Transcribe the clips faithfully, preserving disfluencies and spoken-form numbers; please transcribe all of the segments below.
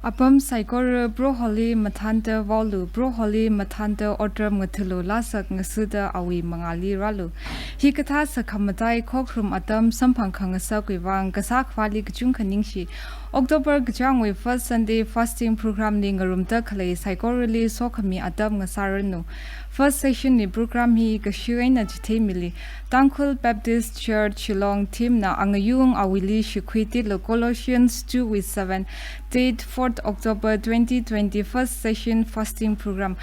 Apam saikora Proholi mathānda vaolu, Proholi mathānda otram ngathālu, lāsak ngasuda awui mangāli rālu. Hikathā sakhamatai khokharum atam samphang khangasakwui vang kasā khavāli kachungkha ningshi. October kachāngwui first Sunday fasting program li ngarumda khalei saikorali sokhami atam ngasāranu. First session li program hi kashu eina chitheimili. Tangkhul Baptist Church Shillong team na angayung awuili shikhuitilu, Colossians two wui seven, date fourth October twenty twenty, first session fasting program.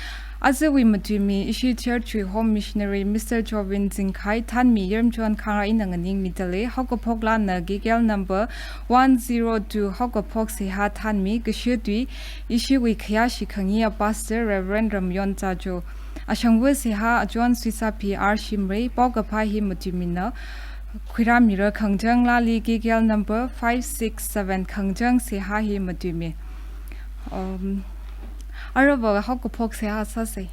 Ajawui matuimi ishi church wui home missionary Mister Jovin Zingkhai thānmi Yermchon Khangra eina nganingmidalei, haokaphok lāna K K L number one zero two, haokaphok seihā thānmi, kashutwui ishiwui khayāshi khangayi a pastor Reverend Ramyon Chajo. Ashangva seihā Ajun Suisaphi R Shimray, paokaphā hi matuimina khuirāmira, khangachang lāli K K L number five six seven, khangachang seihā hi matuimi. Um, aruiva haokaphok seihā sāsei.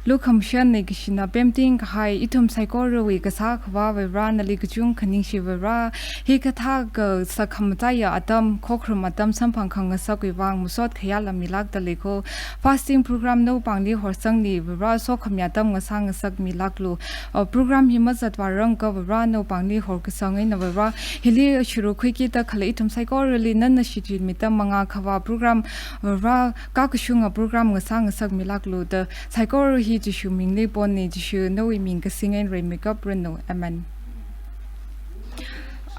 Lukhamashan leikashina pemting kahai ithum saikorawui kasā khavā Vare nali kachungkha ningshi Vare. Hikathā ka sakhamataiya atam, khokharum atam samphang khangasakwui vang masot khayāla milākdalei ko. Fasting program nawui pāngli horsangli Vare, sokhami atam ngasā ngasakmilāklu. Uh, program hi mazatva rangka Vare, nawui pāngli horkasang eina Vare, hili shuruk khuikida khalei ithum saikorali nana shichinmida mangā khavā program Vare, kakashunga program ngasā ngasakmilāklu da saikora hi Jishu mingli ponli, Jishu nawui ming kasing eina reimikapranu. Amen.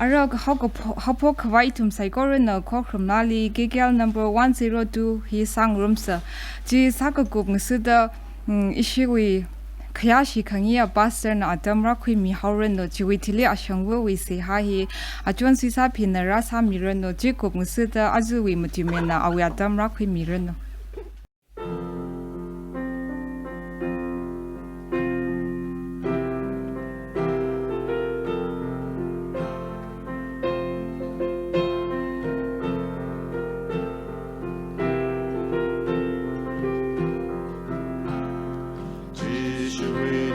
Ara haokaphok, haophok khavā ithum saikorana khokharum lāli K K L number one zero two hi sāngarumsa. Chi sākakup ngasuda, mm, ishiwui khayāshi khangayi a pastor na atam rākhuimihaoranu, chiwui thili ashangvawui seihā hi Ajun Suisaphina rāsāmiranu, chi kup ngasuda ajawui matuimina awui atam rākhuimiranu. Jishuwui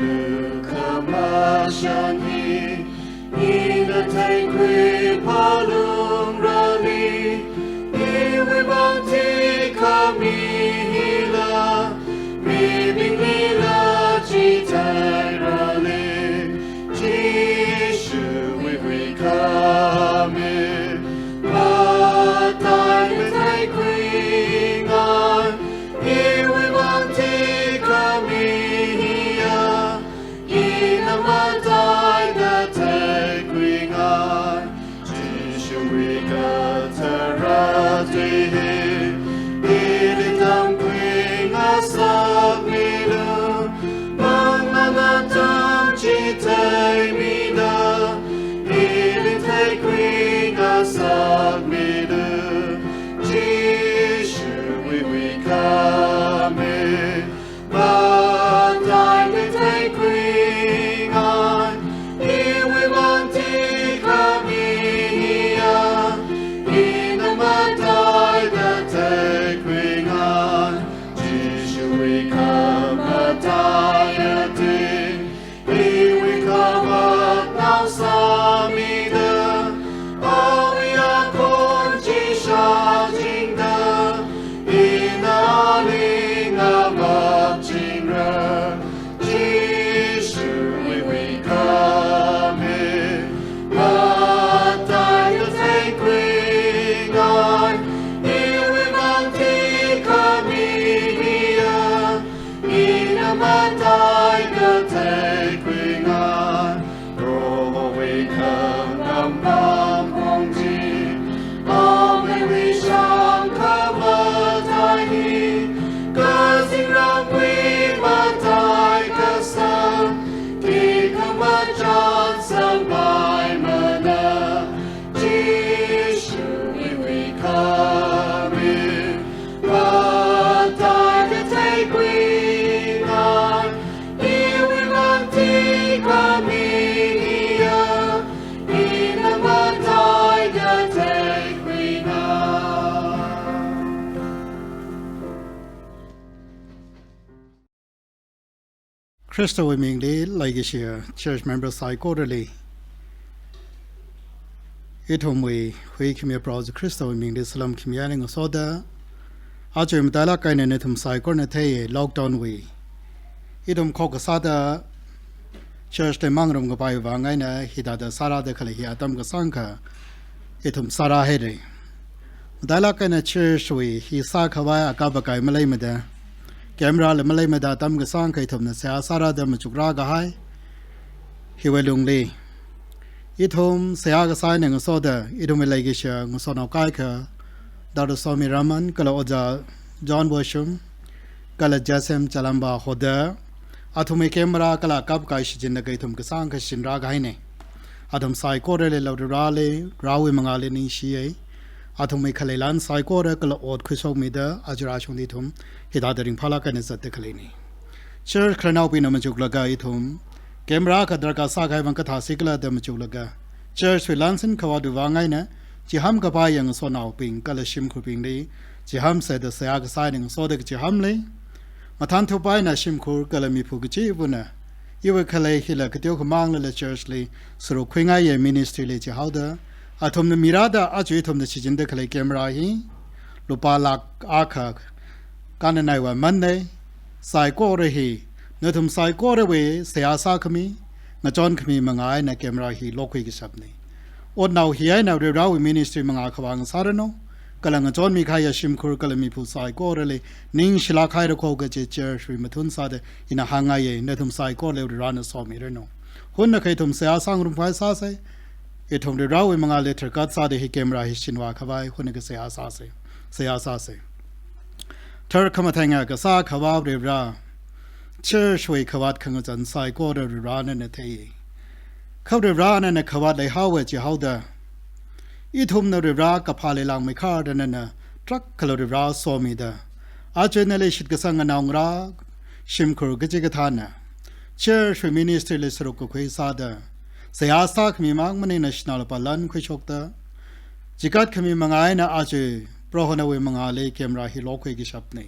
lukhamashan hi ina theikhui phalungrali, iwui vang thikhami hila, mibinglila chitheirali, Jishuwui huikhami mataila theikhuingai. Iwui vang thikhami hiya, ina mataila theikhuingai. Jishuwui kathara tui hi ili tamkhui ngasakmilu. Mangā atam chitheimida, ili theikhui ngasakmilu. Jishuwui huikhami mataila theikhuingai. Iwui vang thikhami hiya, ina mataila theikhuingai. Jishuwui khamataiya tui, iwui khamatnao sāmida, awui akhon chi shāchingda, ina ali ngavapchingra. Jishuwui huikhami mataila theikhuingai. Iwui vang thikhami hiya, ina mataila theikhuingai. Prohowui khangampam kongchi, ameiwui shang khamatai hi, kazingramwui matai kasā, khikha machan sangpaimana. Jishuwui huikhami mataila theikhuingai. Iwui vang thikhami hiya, ina mataila theikhuingai. Khristawui mingli leikashiya church member saikorali, Ithumwui huikhamiya Proho Jishu Khristawui mingli salam khami eina ngasoda, aja matailāk eina nathum saikorana theiya lockdown wui ithum khokkasāda church li mangarum kapai vang eina hithāda sārāda khalei hi atam kasāngkha ithum sārāhaira. Matailāk eina church wui hi sākhavai akap akai maleimada, camera la maleimada atam kasāngkha ithumna seihā sārāda machukrā kahai hiwui lungli, ithum seihā kasā eina ngasoda, ithumwui leikashiya ngasotnao kaikha, Doctor Somi Raman, kala Ojā John Boshum, kala J S M Chalamba hoda, athumwui camera kala akap akai shichinlaga ithum kasāngkha shichinrā kahaina. Athum saikorali Vareli, Varewui mangāli ningshiya. Athumwui khalei lan saikora kala ot khuishokmida aja rāshungda ithum hithāda ringphālāk eina zatda khaleina. Church khararnaobingna machuklaga ithum camera kha darkar sākahai vang kathāsi khala da machuklaga, church wui lan sin khavātwui vang eina chiham kapaiya ngasotnaobing kala shimkhurbingli chiham sāda seihā kasā eina ngasoda kachihamli, mathānthup eina shimkhur kala miphu kachivana iwui khalei hila kateo khamānglala church li sāruk khuingaiya ministry li chihaoda, athumna mirāda aja ithumna shichinda khalei camera hi lupā lakh akha kannanaiva manna. Saikora hi nathum saikorawui seihā sākhami, ngachonkhami mangā eina camera hi lokhui kashapna. Otnao hi eina Varewui ministry mangā khavā ngasāranu, kala ngachonmi kahaiya shimkhur kala miphu saikorali ningshilāk haira kho kaji church wui mathun sāda ina hāngngaiya, nathum saikorali Varena somiranu. Hunnakha ithum seihā sāngarum khavai sāsa, ithum Varewui mangāli tharkat sāda hi camera hi shichinvā khavai hunnakha seihā sāsa, seihā sāsa. Tharkhamathei ngakasā Akhava Vare, church wui khavāt khangazan saikora Vare nana thei. Kha Vare nana khavāt leihaowa chihaoda, ithumna Vare kaphā leilāngmeikharda nana tarākha Vare somida, aja nali shitkasang anaongarā shimkhur kachikathāna church wui ministry li sāruk kakhui sāda, seihā sākhami mang maningla shanao lupā lan khuishokda, chikat khami mangā eina aja Proho nawui mangāli camera hi lokhui kashapna.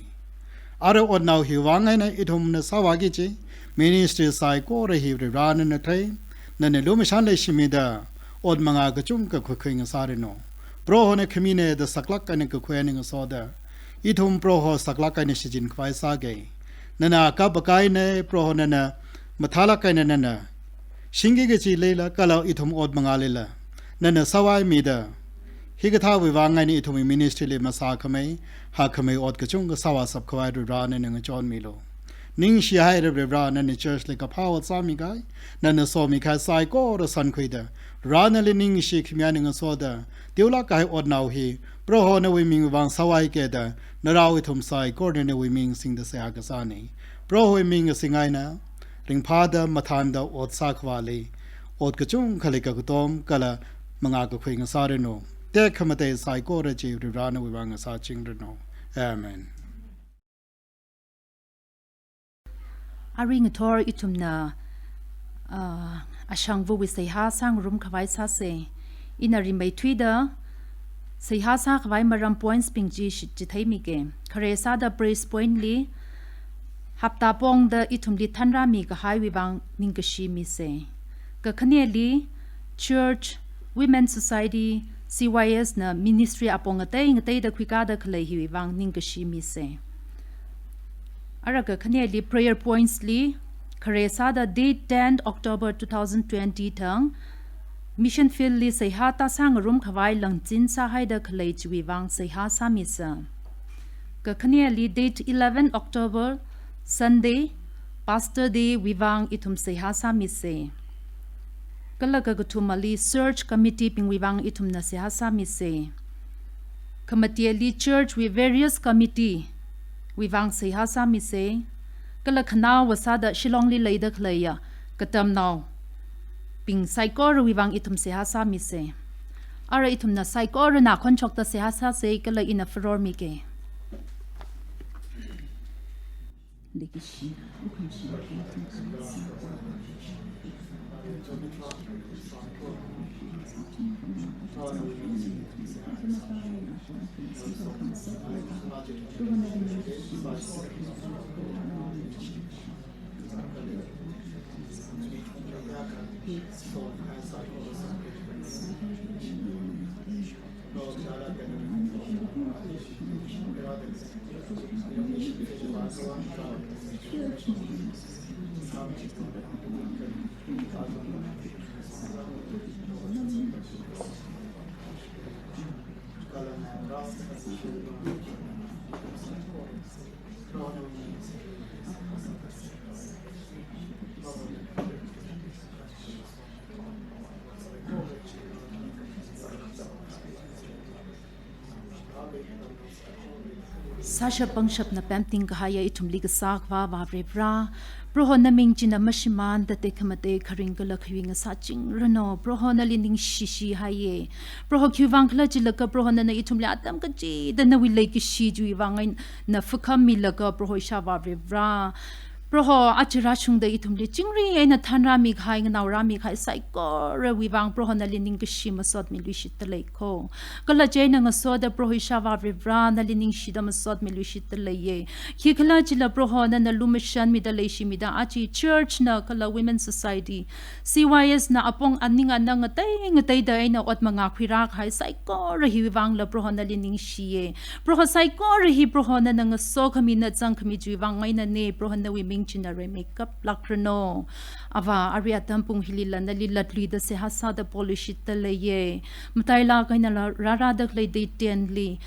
Ara otnao hiwui vang eina ithumna sāvāki kaji ministry saikora hi Vare nana thei, nana lumashan leishimida ot mangā kachungkha khuikhui ngasāranu. Prohona khamina da saklāk eina kakhui eina ngasoda, ithum Proho saklāk eina shichin khavai sāga. Nana akap akaina, Proho nana mathālāk eina nana shingki kaji leila kala ithum ot mangālila nana sāvaimida, hikathāwui vang eina ithumwui ministry li masākhamei, hakkhamei ot kachungkha sāvāshap khavai Vare nana ngachonmilu. Ningshihaira Vare, nana church li kaphā ot sāmi kahai, nana somi kahai saikora shānkhuida, Vare nali ningshi khami eina ngasoda, teolāk kahai otnao hi Proho nawui mingwui vang sāvaika da, narao ithum saikora nawui ming singda seihā kasāna. Prohowui ming sing eina ringphāda mathānda ot sākhavāli, ot kachungkhali kakatom kala mangā kakhui ngasāranu. Tekhamatei saikora chi Vare nawui vang ngasāchingranu. Amen. Arui ngathor ithumna, ah, ashangvawui seihā sāngarum khavai sāsa. Ina rimeithuida seihā sākhavai maram points bing chi shi-, chitheimika. Khare sāda praise point li hapta pongda ithumli thanrāmi kahaiwui vang ningkashi misa. Kakhaneli church, women society, C Y S na ministry apong ngatei ngateida khuikāda khalei hiwui vang ningkashi misa. Ara kakhaneli prayer points li, khare sāda date ten October two thousand twenty thang mission field li seihā tāsāngarum khavai langchin sāhaida khalei chiwui vang seihā sāmisa. Kakhaneli date eleven October Sunday, Pastor Day wui vang ithum seihā sāmisa. Kala kakathumali search committee bingwui vang ithumna seihā sāmisa. Khamateli church wui various committee wui vang seihā sāmisa. Kala khanaowa sāda Shillong li leida khaleiya katamnaobing saikorawui vang ithum seihā sāmisa. Ara ithumna saikorana khonshokta seihā sāsa kala ina farormika. Sāshap pangshapna pemting kahaiya ithumli kasā Akhava Varivara, Proho naming china mashimānda tekhamatei kharing kala khayui ngasāchingranu. Proho nali ningshishi haiye. Proho khiwuivang khala jilaga Proho nana ithumli atam kachida nawui leikashi chiwui vang eina phakhamilaga Proho Ishāvā Varivara, Proho aja rāshungda ithumli chingri eina thanrāmi kahai, nganaorāmi kahai saikorawui vang Proho nali ningkashi masotmiluishitda lei kho. Kala chieina ngasoda Proho Ishāvā Varivara nali ningshida masotmiluishitda leiye. Khikhalajila Proho nana lumashanmida leishimida aja church na kala Women Society, C Y S na apong aning anang ngatei ngateida eina ot mangā khuirā kahai saikora hiwui vangla Proho nali ningshiye. Proho saikora hi Proho nana ngasokhami na zangkhami chiwui vang einane. Proho nawui ming china rimeikap lākranu. Avā, arui atam pung hilila nali latluida seihā sāda poluishitda leiye. Matailāk eina la rārāda khalei date ten li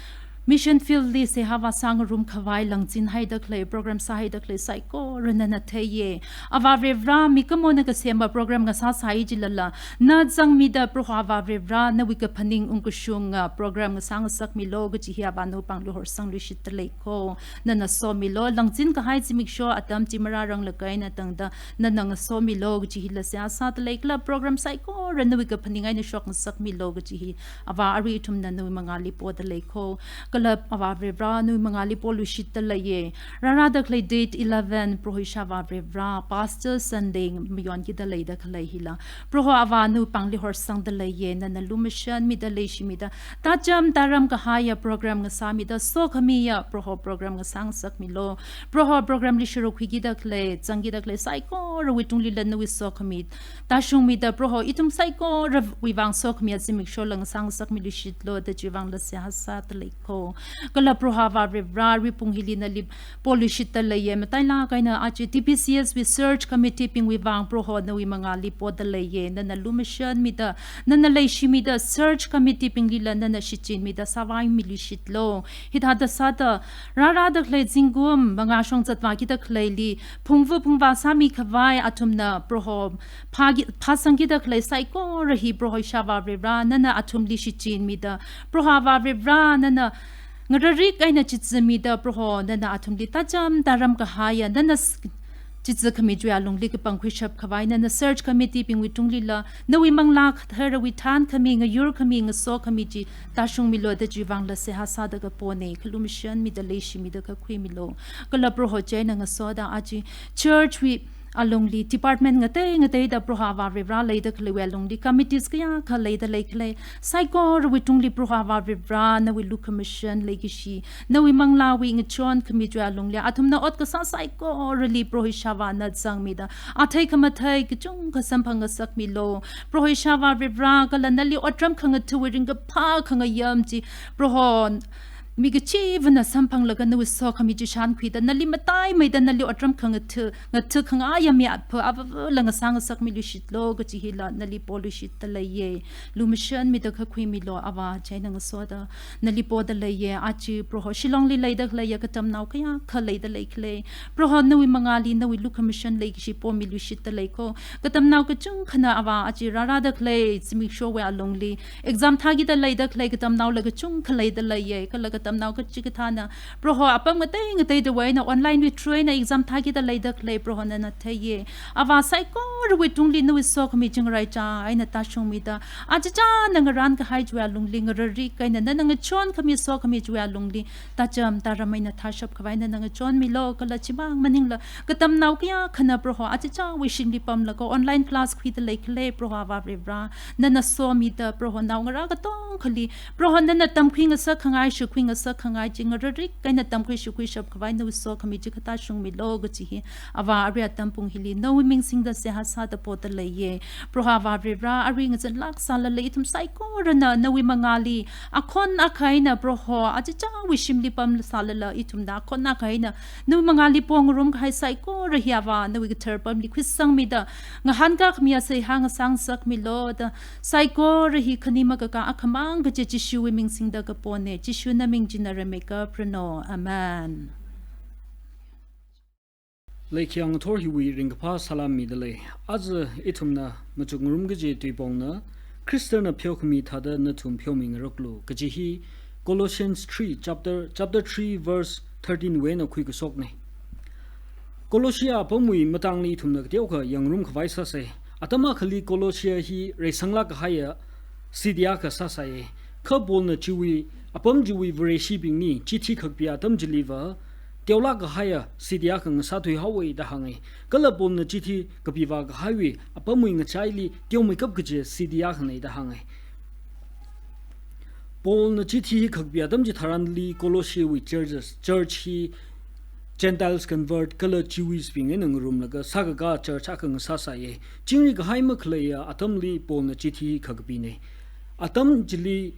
mission field li seihā vāsāngarum khavai langchin haida khalei, program sāhaida khalei saikora nana theiye. Avā Varivara, mikumona kasema program ngasāsai jilala, na zangmida Proho Avā Varivara nawui kaphaning ungkashunga program ngasā ngasakmilu kaji hi avā nawui pāngli horsangluishitda lei kho. Nana somilu, langchin kahai zimiksho atam chi marāranglakha eina tangda nana ngasomilu kaji hila seihā sāda lei kala program saikora nawui kaphaning eina shok ngasakmilu kaji hi avā arui ithumna nawui mangāli poda lei kho. Kala Avā Varivara nawui mangāli poluishitda leiye. Rārāda khalei date eleven Proho Ishāvā Varivara, Pastor Sunday mayonkida leida khalei hila Proho avā nawui pāngli horsangda leiye. Nana lumashanmida leishimida tacham taram kahaiya program ngasāmida sokhamiya Proho program ngasā ngasakmilu. Proho program li sharuk khuikida khalei, zangkida khalei saikorawui tunglila nawui sokhami tāshungmida Proho ithum saikorawui vang sokhamiya zimikshola ngasā ngasakmiluishitlu da chiwui vangla seihā sāda lei kho. Kala Proho Avā Varivara, arui pung hili nali poluishitda leiye. Matailāk eina aja T B C S wui search committee bingwui vang Proho nawui mangāli poda leiye. Nana lumashanmida, nana leishimida search committee binglila nana shichinmida sāvaimiluishitlu. Hithāda sāda rārāda khalei zingkum mangā shong zatvākida khaleili phungva phungvā sāmi khavai athumna Proho phāki-, phāsangkida khalei saikora hi Proho Ishāvā Varivara nana athumli shichinmida, Proho Avā Varivara nana ngararik eina chizamida Proho nana athumli tacham taram kahaiya nana s-, chizakhami chiwui alungli kapangkhuishap khavai nana search committee bingwui tunglila nawui manglā katharawui thānkhami, ngayurkhami, ngasokhami chi tāshungmilu da chiwui vangla seihā sāda kapone. Kha lumashanmida leishimida kakhuimilu. Kala Proho chieina ngasoda aja church wui alungli department ngatei ngateida Proho Avā Varivara leida khaleiwui alungli committees kayākha leida lei khalei saikorawui tungli Proho Avā Varivara nawui lukhamashan leikashi, nawui manglāwui ngachonkhami chiwui alungli athumna ot kasā saikorali Proho Ishāvā na zangmida athei khamathei kachungkha samphang ngasakmilu. Proho Ishāvā Varivara, kala nali otram khangathawui ringkaphā khangayam chi Proho mi kachivana samphanglaga nawui sokhami chi shānkhuida nali mataimeida nali otram khangatha, ngatha khangayam mi apha avāvala ngasā ngasakmiluishitlu kaji hila nali poluishitda leiye. Lumashanmida kakhuimilu Avā, chieina ngasoda nali poda leiye. Aja Proho Shillongli leida khaleiya katamnao kayākha leida lei khalei Proho nawui mangāli nawui lukhamashan leikashi pomiluishitda lei kho. Katamnao kachungkhana Avā aja rārāda khalei zimikshowui alungli exam thākida leida khalei katamnaola kachungkha leida leiye. Kala katamnao kachikathāna Proho apam ngatei ngateidawui eina online wui through eina exam thākida leida khalei Proho nana theiye. Avā saikorawui tungli nawui sokhami chi ngaraichā eina tāshungmida, achichāna ngarān kahai chiwui alungli ngararik eina nana ngachonkhami sokhami chiwui alungli tacham taram eina thāshap khavai nana ngachonmilu. Kala chimang maningla katamnao kayākhana Proho achichāwui shimli pamlaga online class khuida lei khalei Proho Avā Varivara nana somida Proho naongarā katongkhali Proho nana tamkhui ngasak khangai, shakhui sākhangai chi ngararik eina tamkhuishap khuishap khavai nawui sokhami chi katāshungmilu kaji hi Avā arui atam pung hili nawui ming singda seihā sāda poda leiya. Proho Avā Varivara, arui ngazanlāk sālala ithum saikorana nawui mangāli akhon akha eina Proho achichāwui shimli pamsālala ithumna akhon akha eina nawui mangāli pongarum kahai saikora hi Avā nawui kathar pamli khuisangmida ngahānkā khamiya seihā ngasā ngasakmilu da, saikora hi khani makakā akhamang kaji Jishuwui ming singda kapona. Jishu naming china ramei kaprano. Amen. Laikhayang ngathor hiwui ringkaphā salām mida lei. Aja ithumna machukngarum kaji tuipongna, Khristana pheokhami thāda nathum pheomingaroklu kaji hi Colossians three chapter, chapter three verse thirteen wui eina khuikashokna. Colossia apamwui matangli ithumna kateokha yangngarum khavai sāsa. Atam akhali Colossia hi reisanglāk kahaiya city akha sāsāya. Kha Paulna chiwui apam chiwui Vareshibingli chithi kakapi atam chiliva teolāk kahaiya city akha ngasāthuihaowa da hānga. Kala Paulna chithi kapivā kahaiwui apamwui ngachaili teomeikap kaji city akhana da hānga. Paulna chithi hi kakapi atam chitharanli Colossiawui churches, church hi Gentiles convert kala Jewish bing eina ngarumlaga sākakā church akha ngasāsāya. Chingri kahai makhaleiya atamli Paulna chithi hi kakapina. Atam chili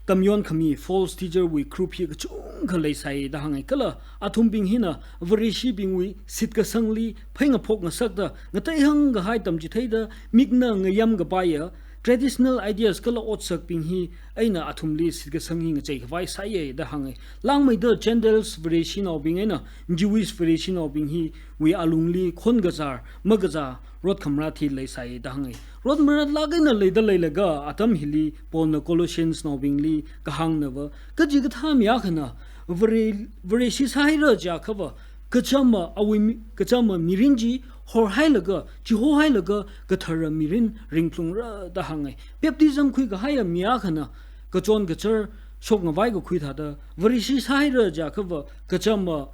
tamyonkhami false teacher wui group hi kachungkha leisai da hānga. Kala athumbing hina Vareshibingwui shitkasangli pheingaphok ngasakta, ngateihang kahai tamchitheida mikna ngayam kapaiya traditional ideas kala otsakbing hi eina athumli shitkasang hi ngachei khavai sāya da hānga. Langmeida Gentiles Vareshinaobing eina Jewish Vareshinaobing hiwui alungli khon kazār, makazā, rot khamrat hi leisai da hānga. Rot maratlāk eina leida leilaga atam hili Paulna Colossians naobingli kahāngnava, kachikathā mi akhana Vare-, Vareshi sāhaira jiakhava, kachama awui mi-, kachama mirin chi horhailaga, chihohailaga kathara mirin ringphalungra da hānga. Baptism khuikahaiya mi akhana kachon kachar shokngavai kakhui thāda, Vareshi sāhaira jiakhava kachama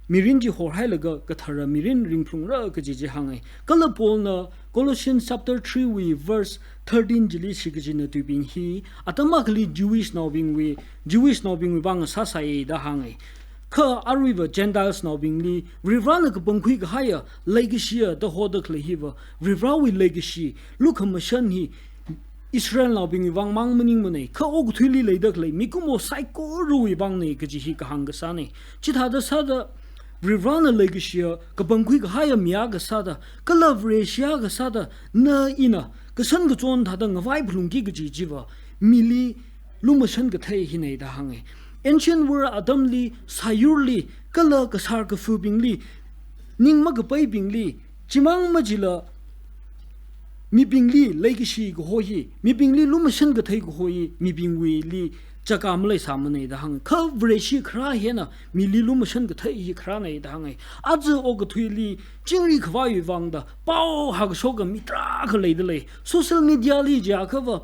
mirin chi horhailaga kathara mirin ringphalungra kaji chi hānga. Kala Paulna Colossians chapter three wui verse thirteen chili shikajina tuibing hi atam akhali Jewish naobingwui, Jewish naobingwui vang sāsāya da hānga. Kha aruiva Gentiles naobingli Varivarana kapangkhui kahaiya leikashiya da hoda khalei hiva Varivarawui leikashi, lukhamashan hi Israelnaobingwui vang mang maningmana, kha okathuili leida khalei mikumo saikorawui vangna kaji hi kahāng kasāna. Chithāda sāda Varivarana leikashiya kapangkhui kahaiya mi akha sāda, kala Vareshi akha sāda, na ina kashan kachon thāda ngavai phalungki kaji chiva mili lumashan kathei hina da hānga. Ancient world atamli, sāyurli, kala kasār kafubingli, ning makapaibingli, chimang machila mibingli leikashi kaho hi, mibingli lumashan kathei kaho hi mibingwuili chaka maleisāmana da hānga. Kha Vareshi kharā hina mili lumashan kathei hi kharāna da hānga. Aja okathuili chingri khavaiwui vangda pao hākashoka mi tarākha leida lei. Social media li jiakhava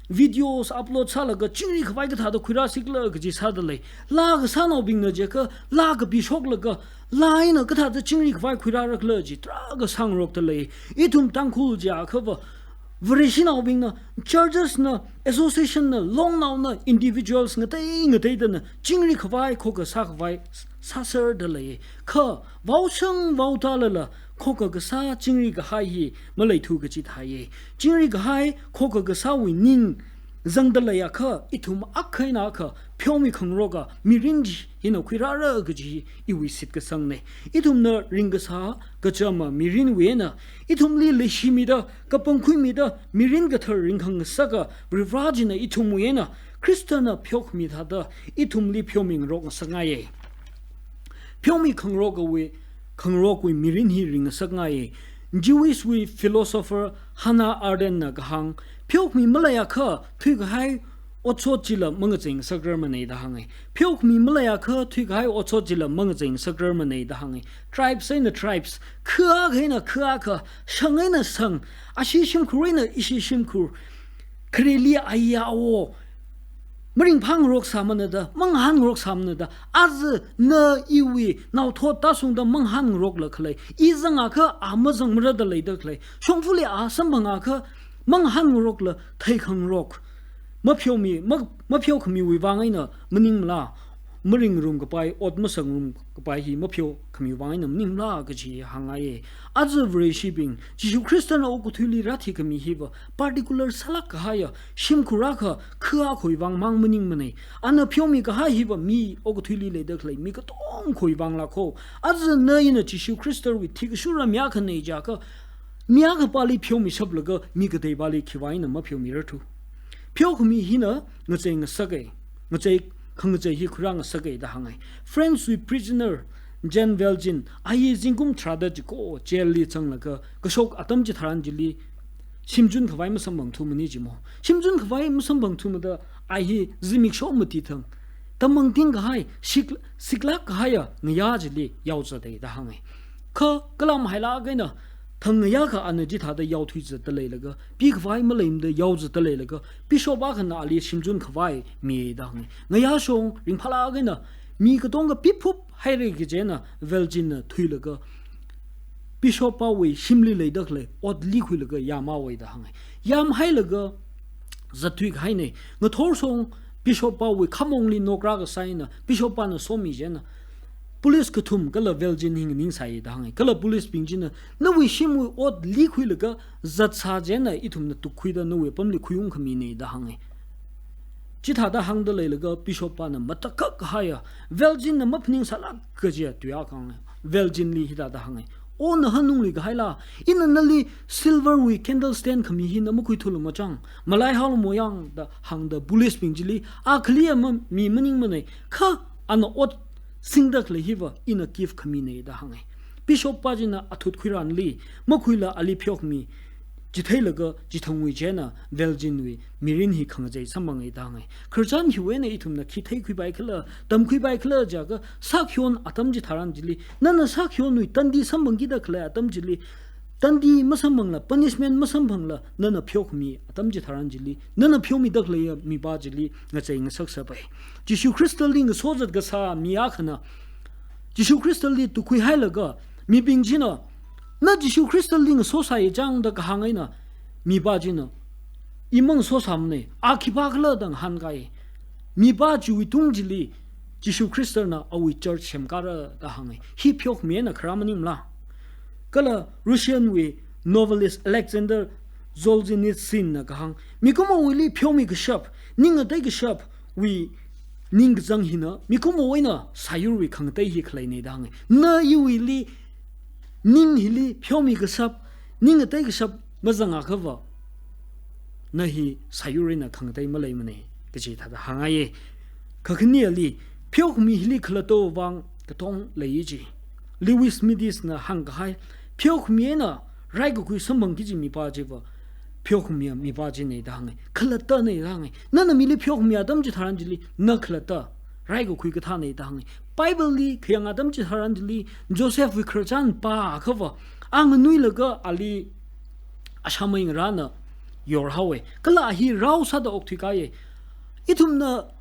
videos upload sālaga chingri khavai kathāda khuirāsikhala kaji sāda lei. Laa kasānaobingna jiakha laa kapishoklaga laa eina kathāda chingri khavai khuirārakhala chi tarākha sāngarokda lei. Ithum Tangkhul jiakhava Vareshinaobingna, churches na, association na, longnaona, individuals ngatei ngateidana chingri khavai, khokha sākhavai sāserda lei. Kha vaoshang vaotālala khokha kasā chingri kahai hi maleithu kaji thāya. Chingri kahai khokha kasāwui ning zangda leiakha ithum akha eina akha pheomikhangaroka mirin chi hina khuirāra kaji iwui shitkasangna. Ithumna ringkasā kachama mirinwui eina ithumli leishimida, kapangkhuimida, mirin kathar ringkhangasaka Varivara china ithumwui eina Khristana pheokhami thāda ithumli pheomingarok ngasakngaiya. Pheomikhangarokawui, khangarokwui mirin hi ringngasakngaiya. Jewish wui philosopher Hannah Arendt na kahāng, pheokhami maleiakha thuikahai otshot chila mangacheingasakrar mana da hānga. Pheokhami maleiakha thuikahai otshot chila mangacheingasakrar mana da hānga. Tribes eina tribes, kha akha eina kha akha, shang eina shang, ashi shimkhur eina ishi shimkhur, khareli aya awo maringphāngarok sāmana da, mangahānngarok sāmana da, aja na iwui naothot tāshungda mangahānngarokla khalei, i zangakha a mazangmara da leida khalei, shongfali a samphangakha mangahānngarokla theikhangarok, mapheomi, ma-, mapheokhamiwui vang eina maningmala? maringrumkapai, ot masangrum kapai hi mapheo khami vang eina maningla kaji hāngngaiye. Aja Vareshibing, Jishu Khristana okathuili rāthikhami hiva particular sālāk kahaiya shimkhur akha, kha akhawui vang mang maningmanei. Ana pheomikahai hiva mi okathuili leida khalei mi katongkhawui vang lākho. Aja na ina Jishu Khristawui thikashura mi akhanei jiakha, mi akhapāli pheomishaplaga mi kateipāli khiwui vang eina mapheomirarthu. Pheokhami hina ngachei ngasake. Ngachei, khangachei hi khuirā ngasake da hāngai. France wui prisoner Jean Valjean, a hi zingkum tharāda chiko jail li zanglaga kashok atam chitharan chili shimzun khavai masamphangthumana jimo. Shimzun khavai masamphangthumada a hi zimiksho mati thang, tamangting kahai, sik-, siklāk kahaiya ngayā chili yaozatei da hāngai. Kha kalam hailāk eina, thang ngayā akha ana chithāda yaothuizatda leilaga, pikhavai maleimada yaozatda leilaga, bishop akhana ali shimzun khavai miya da hāngai. Ngayā shong ringphālāk eina, mi katonga piphup haira kaji eina Valjean na thuilaga, bishop pawui shimli leida khalei ot likhuilaga yamhaowa da hāngai. Yamhailaga zatthui kahainei. Ngathor shong bishop pawui khamongli nok rākasā eina bishop pana somi chieina police kathum kala Valjean hi nganingsai da hāngai. Kala police bing china, nawui shimwui ot likhuilaga zatsā chieina ithumna tukkhuida nawui apamli khuiungkhaminei da hāngai. Chithāda hāngda leilaga bishop pana matakhak kahaiya, Valjean na maphaningsālāk kajiya tui akha hāngai. Valjean li hithāda hāngai. O naha nungli kahaila, ina nali silver wui candle stand khami hi na makhuithulu machang, malaihaolu moyang da hāngda police bing chili, a khaliya ma, mi maningmanei, kha ana ot singda khalei hiva ina gift khaminei da hāngai. Bishop pa china athut khuiranli, makhuila ali pheokhami chitheilaga chithangwui chieina Valjean wui mirin hi khangachei samphangai da hāngai. Khararchan hiwui eina ithumna khi theikhuipai khala, tamkhuipai khala jiakha, sākhayon atam chitharan chili, nana sākhayonwui tandi samphangkida khalei atam chili, tandi masamphangla, punishment masamphangla, nana pheokhami atam chitharan chili, nana pheomida khaleiya mipā chili ngachei ngasaksapai. Jishu Khristali ngasozat kasā mi akhana, Jishu Khristali tukkhuihailaga, mibing china, na Jishu Khristali ngasosai chang da kahāng eina, mipā china, i mangasosāmanei, a khipākhala da ngahānkai. Mipā chiwui tung chili, Jishu Khristana awui church semkara da hāngai. Hi pheokhami eina kharā maningmala? Kala Russian wui novelist Alexander Solzhenitsyn na kahāng, mikumowuili pheomi kashap, ning ngatei kashapwui ningkazang hina, mikumo eina sāyurwui khangatei hi khaleinei da hāngai. Na iwuili ning hili pheomi kashap, ning ngatei kashap mazangakhava, na hi sāyur eina khangatei maleimanei, kaji thāda hāngngaiye. Kakhaneli, pheokhami hili khalattawui vang katong leiya ji. Lewis Smedes na hāngkahai, pheokhami eina raikakhui samphangki kaji mipā chiva, pheokhamiya mipā chinei da hāngai. Khalattanei da hāngai. Nana mili pheokhami atam chitharan chili, na khalatta, raikakhui kathānei da hāngai. Bible li khayang atam chitharan chili, Joseph wui khararchan pāakhava, a nganuilaga ali ashāmei ngarāna yorhaowe. Kala a hi rao sāda okthuikaiye. Ithumna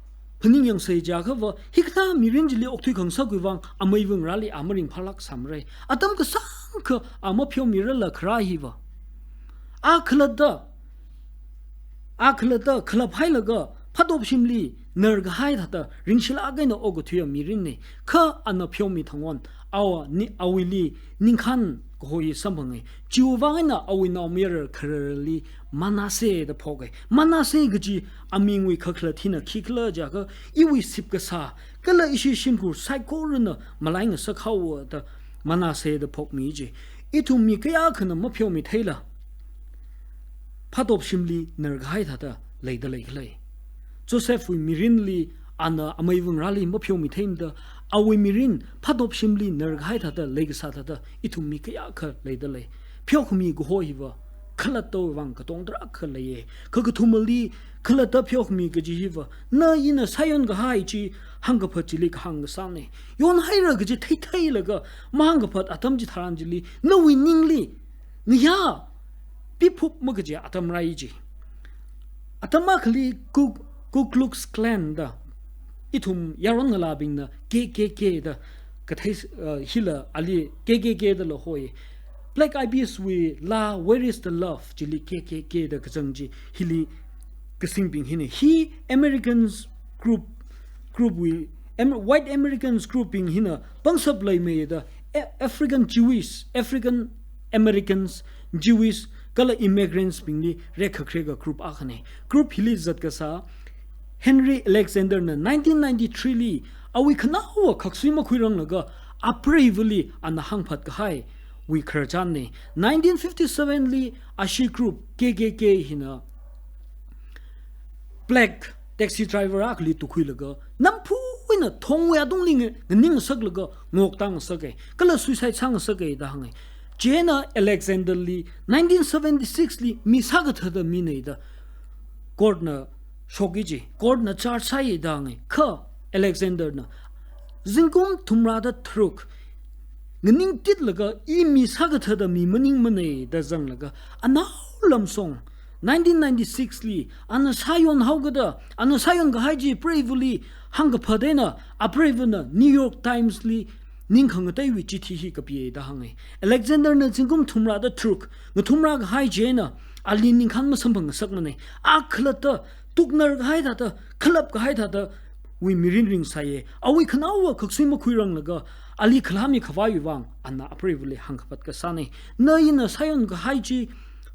phaningyangsa jiakhava, hikathā mirin chili okthui khangasakwui vang, ameiva ngarāli a maringphālāk sāmarei. Atam kasāngkha a mapheomirarla kharā hiva, a khalatta, a khalatta khalaphailaga, phatop shimli narkahai thāda ringshilāk eina okathuiya mirinnei. Kha ana pheomi thangwon, awa ni, awuili ningkhān kaho hi samphangei. Chiwui vang eina awui naomayara khararli Manasseh da phoke. Manasseh kaji amingwui kakhalat hina khikhala jiakha, iwui sipkasā, kala ishi shimkhur saikorana malai ngasakhaowa da Manasseh da phokmi ji. Ithum mi kayākhana mapheomi theila, phatop shimli narkahai thāda leida leikhalei. Joseph wui mirinli ana ameiva ngarāli mapheomi theimada, awui mirin phatop shimli narkahai thāda leikasā thāda ithum mi kayākha leida lei. Pheokhami kaho hiva khalattawui vang katong tarākha leiye. Kakathumali khalatta pheokhami kaji hiva, na ina sāyonkahai chi hāngkaphat chili kahāng kasānei. Yonhaira kaji theitheilaga mahāngkaphat atam chitharan chili, nawui ningli ngayā piphup makaji atam rai ji. Atam akhali Ku, Ku Klux Klan da, ithum yaron ngalābingna K K K da kathei, uh, hila ali K K K dala hoi. Black Eyed Peas wui laa Where is the Love chili K K K da kazang ji, hili kasingbing hina. Hi Americans group, group wui Am-, white Americans group bing hina pangshap leimeida, A-, African Jewish, African Americans, Jewish, kala immigrants bingli rekakhareka group akhana. Group hili zat kasā Henry Alexander na nineteen ninety-three li awui khanaowa khaksui makhuiranglaga apreivali ana hāngphat kahai wui khararchanna. Nineteen fifty-seven li ashi group K K K hina black taxi driver akhali tukhuilaga, namphun eina thongwui atungli nga-, nganing ngasaklaga ngokta ngasaka, kala suicide sāngasaka da hānga. Chieina Alexander li nineteen seventy-six li mi sākathāda mina da court na shoki ji, court na charge sāi da hānga. Kha Alexander na zingkum thumrāda tharuk nganingtitlaga i mi sākathāda mi maningmana da zanglaga, anao lamsong nineteen ninety-six li ana sāyon haokada, ana sāyon kahai chi preivali hāngkaphat eina apreivana New York Times li ningkhangateiwui chithi hi kapi da hānga. Alexander na zingkum thumrāda tharuk ngathumrā kahai chieina ali ningkhān masamphang ngasakmana. A khalatta tuknar kahai thāda, khalap kahai thāda wui mirin ringsāya. Awui khanaowa khaksui makhuiranglaga ali khalāmi khavaiwui vang ana apreivali hāngkaphat kasāna. Na ina sāyon kahai chi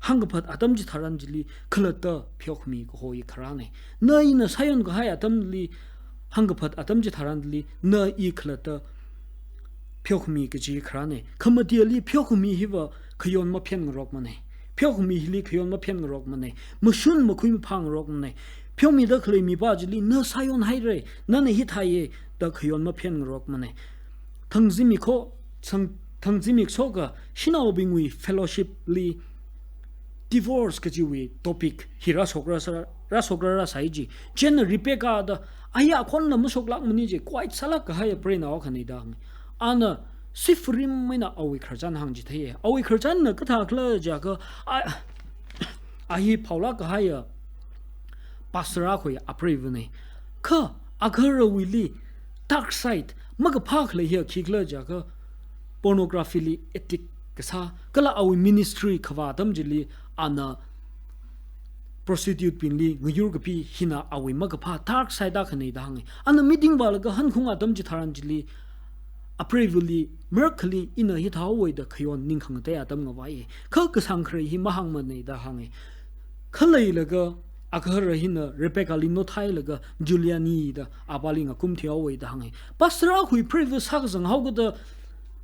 hāngkaphat atam chitharan chili khalatta pheokhami kaho i kharāna. Na ina sāyon kahai atamli hāngkaphat atam chitharanli na i khalatta pheokhami kaji kharāna. Khamateli pheokhami hiva khayon maphen ngarokmana. Pheokhami hili khayon maphen ngarokmana. Mashun makhui maphā ngarokmana. Pheomida khalei mipā chili na sāyon haira, nana hithāya da khayon maphen ngarokmana. Thang zimiksho, thang, thang zimikshoka shanaobingwui fellowship li divorce kajiwui topic hi rāshok rāsā, rāshok rārāsai ji. Chieina Rebecca da, aya khonla mashoklākmana ji, quiet sālāk kahaiya preinao akhana da hānga. Ana sifurim eina awui khararchan hāngchitheiya. Awui khararchanna kathākhala jiakha, a, a hi phaolāk kahaiya pastor akhawui apreivana. Kha agaharawuili dark side, makaphā khalei hiya khikhala jiakha pornography li addict kasā, kala awui ministry kavā atam chili ana prostitute bingli ngayur kapi hina awui makaphā dark side akhana da hānga. Ana meeting vālaga hankhung atam chitharan chili apreivali marākhali ina hithāhaowa da khayon ningkhangatei atam ngavaiya. Kha kasāng kharei hi mahāngmana da hānga. Khaleilaga agahara hina Rebecca li nothailaga Giuliani da apāli ngakum thuihaowa da hānga. Pastor akhawui preiva sākazang haokada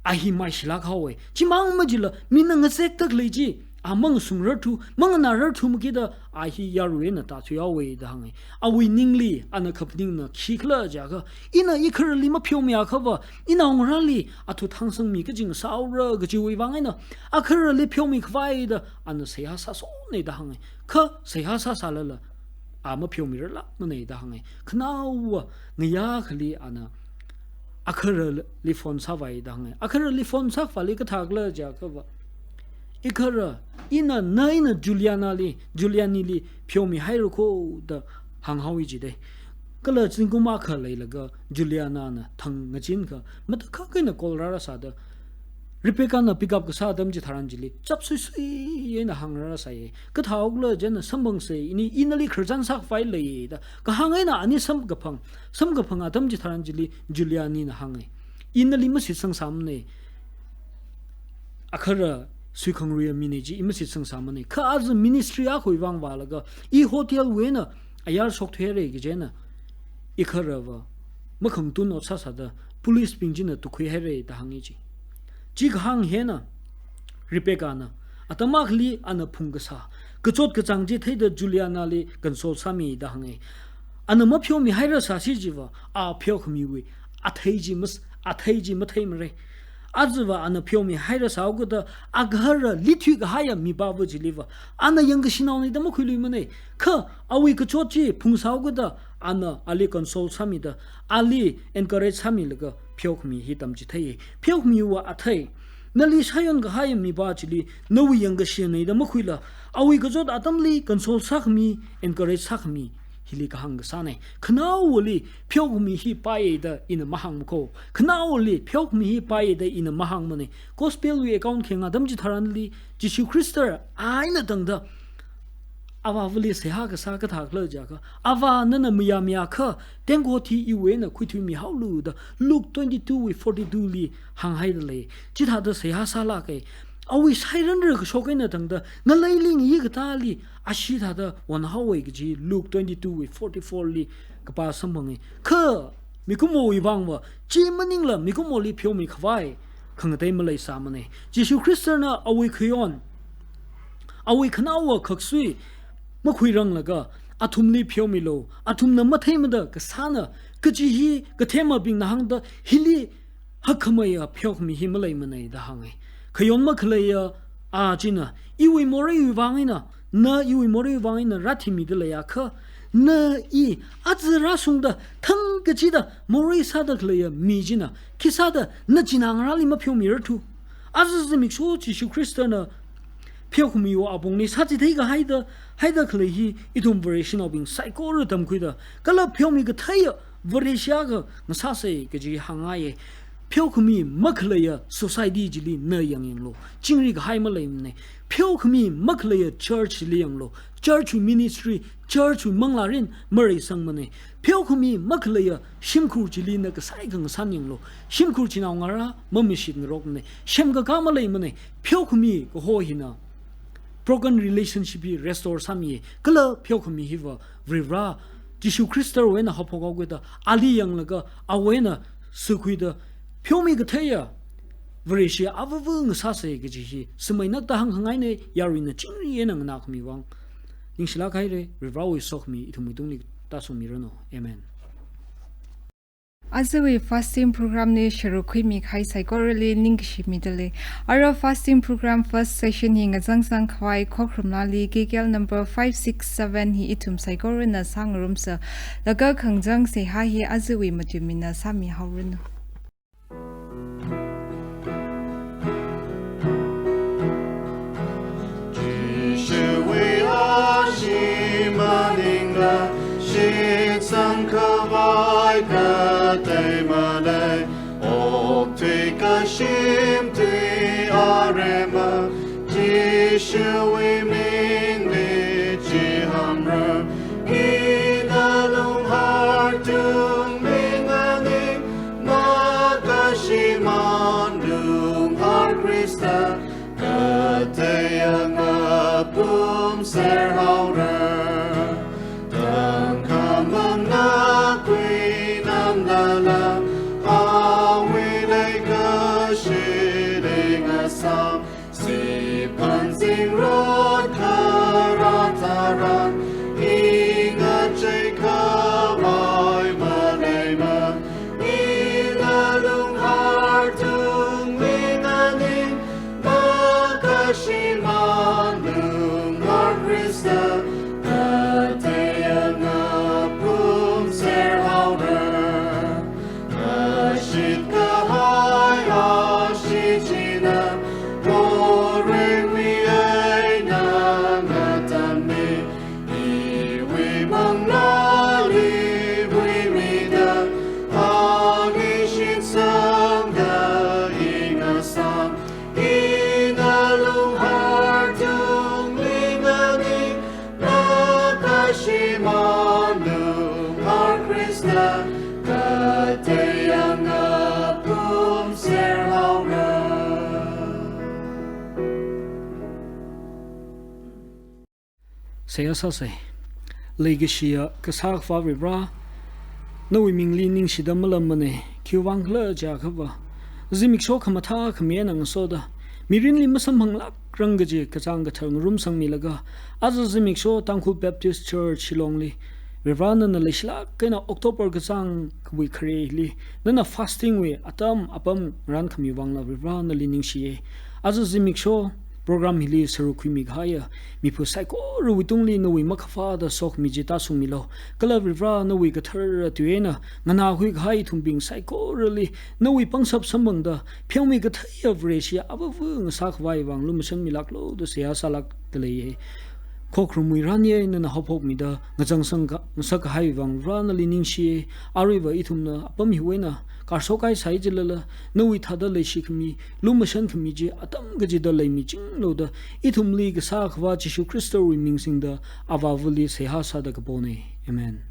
a hi maishilāk haowa. Chimang majila mina ngazekda khalei chi a mangasungrarthu, manganārarthu makida a hi yarui eina tāthuihaowa da hānga. Awui ningli ana kaphaningna khikhala jiakha, ina igaharali mapheomiakhava, inaongarāli athut hāngsangmi kaching sāhaora kajiwui vang eina agaharali pheomi khavai da ana seihā sāsona da hānga. Kha seihā sāsālala a mapheomirarlākmana da hānga. Khanaowa ngayā akhali ana agaharali phone sāvai da hānga. Agaharali phone sākhavāli kathākhala jiakhava, igahara, ina, na ina Giuliana li, Giuliani li pheomihaira kho da hānghaowa jida. Kala zingkum akha leilaga Giuliana na thang ngachinkha matakhak eina call rārāsāda, Rebecca na pick up kasā atam chitharan chili chapsuisui eina hāngrarāsai. Kathāhaokhala jiakha samphangsa, ini, i nali khararchan sākhavai lei da kahāng eina ani samkaphang, samkaphang atam chitharan chili Giuliani na hānga. I nali mashitsangsāmana. Agahara suikhangaruiya mina chi i mashitsangsāmana. Kha aja ministry akhawui vang vālaga i hotel wui eina ayar shokthuihaira kaji eina igaharava makhangatun ot sāsāda police bing china tukhuihaira da hānga ji. Chi kahāng hi eina Rebecca na atam akhali ana phungkasā, kachot kachāng chi theida Giuliana li console sāmi da hānga. Ana mapheomihaira sāsi chiva a pheokhamiwui athei chi mas-, athei chi matheimara. Ajava ana pheomihaira sāhaokada agaharali thuikahaiya mipāva chiliva ana yangkashinaona da makhuiluimana. Kha awui kachot chi phungsāhaokada ana ali console sāmida, ali encourage sāmilaga pheokhami hi tamchitheiya. Pheokhamiwui athei, nali sāyon kahaiya mipā chili nawui yangkashina da makhuila, awui kachot atamli console sākhami, encourage sākhami, hili kahāng kasāna. Khanaowali pheokhami hi paiya da ina mahāngma kho. Khanaowali pheokhami hi paiya da ina mahāngmana. Gospel wui account khayang atam chitharanli Jishu Khrista eina tangda Avāvali seihā kasā kathā khala jiakha, Avā nana mayāmayākha, tengkot hi iwui eina khuithuimihaolu da Luke twenty-two wui forty-two li hānghaida lei. Chithāda seihā sālāka. Awui sairanra kashok eina tangda ngaleili ngayi katāli ashee thāda wanhaowa kaji Luke twenty-two wui forty-four li kapā samphanga. Kha mikumowui vangva chi maningla mikumoli pheomi khavai khangatei maleisāmana. Jishu Khristana awui khayon, awui khanaowa khaksui makhuiranglaga, athumli pheomilu, athumna matheimada kasāna, kaji hi kathemabingna hāngda hili hakkhameiya pheokhami hi maleimana da hānga. Khayon makhaleiya a china, iwui moreiwui vang eina, na iwui moreiwui vang eina rāthimida leiakha, na i aja rāshungda thangkachida morei sāda khaleiya mi china, khisāda na china ngarāli mapheomirarthu. Aja zimiksho Jishu Khristana pheokhamiwui apongli sāchithei kahaida, haida khalei hi ithum Vareshinaobing saikora tamkhuida, kala pheomi katheiya Vareshi akha ngasāsa kaji hāngngaiya. Pheokhami makhaleiya society chili na yangyanglu. Chingri kahai maleimana. Pheokhami makhaleiya church chili yanglu. Church wui ministry, church wui manglārin mareisangmana. Pheokhami makhaleiya shimkhur chili na kasai khangasan yanglu. Shimkhur chinao ngarā mamashit ngarokmana. Semkakā maleimana. Pheokhami kaho hina broken relationship hi restore sāmi, kala pheokhami hiva Varivara Jishu Khristawui eina haophok haokhuida, ali yanglaga awui eina sākhuida, pheomi katheiya Vareshi avāva ngasāsa kaji hi sāmeinakta hāngkhangaina. Yaruina chingri eina nganākhami vang ningshilāk haira. Varivarawui sokhami ithumwuitungli tāshungmiranu. Amen. Ajawui fasting program li sharuk khuimi kahai saikorali ningkashi mida lei. Ara fasting program first session hi ngazangsang khavai Khokharum Naoli K K L number five six seven hi ithum saikorana sāngarumsa. Laga khangazang seihā hi ajawui matuimina sāmihaoranu. Jishuwui ashee maningla shitsang khavai katei malei. Okthui kashimthui aremma Jishuwui mingli chihānra. Ina lunghar tungli nganing, makashimān lunghar Khrista, kateiyā ngapumser haora. Tangkhamang nakhui namlala, awui leikashili ngasām, siphan zingrot kharā tharan, i ngachei khavai maleimana. Ina lunghar tungli nganing, makashimān lunghar Khrista, kateiyā ngapumser haora. Ashit kahai ashee china, moreiwui eina ngatammi, iwui manglāli huimida, ali shitsangda i ngasām. Ina lunghar tungli nganing, makashimān lunghar Khrista, kateiyā ngapumser haora. Seihā sāsa. Leikashiya Kasā Akhava Varivara, nawui mingli ningshida malamana. Khiwuivang khala jiakhava, zimiksho khamathā khami eina ngasoda, mirinli masamphanglākrang kaji kachāng kathar ngarumsangmilaga, aja zimiksho Tangkhul Baptist Church Shillongli, Varivara nana leishilāk eina October kachāng kawui khareli, nana fasting wui atam apam ngarankhami vangla Varivara nali ningshiya. Aja zimiksho program hili sharuk khuimi kahaiya mipā saikorawui tungli nawui makaphāda sokhami chi tāshungmilu. Kala Varivara nawui kathara tui eina nganākhui kahai ithumbing saikorali nawui pangshap samphangda, pheomi katheiya Vareshi avāva ngasā khavai vang lumashanmilāklu da seihā sālākda leiya. Khokharumwui rani eina nana haophokmida ngazangsang ka-, ngasakkahai vang Vare nali ningshiya. Aruiva ithumna apam hiwui eina karshok kahai sāi jilala, nawui thāda leishikhami, lumashankhami chi atam kachida leimichinglu da, ithumli Kasā Akhava Jishu Khristawui ming singda Avāvali seihā sāda kapona. Amen.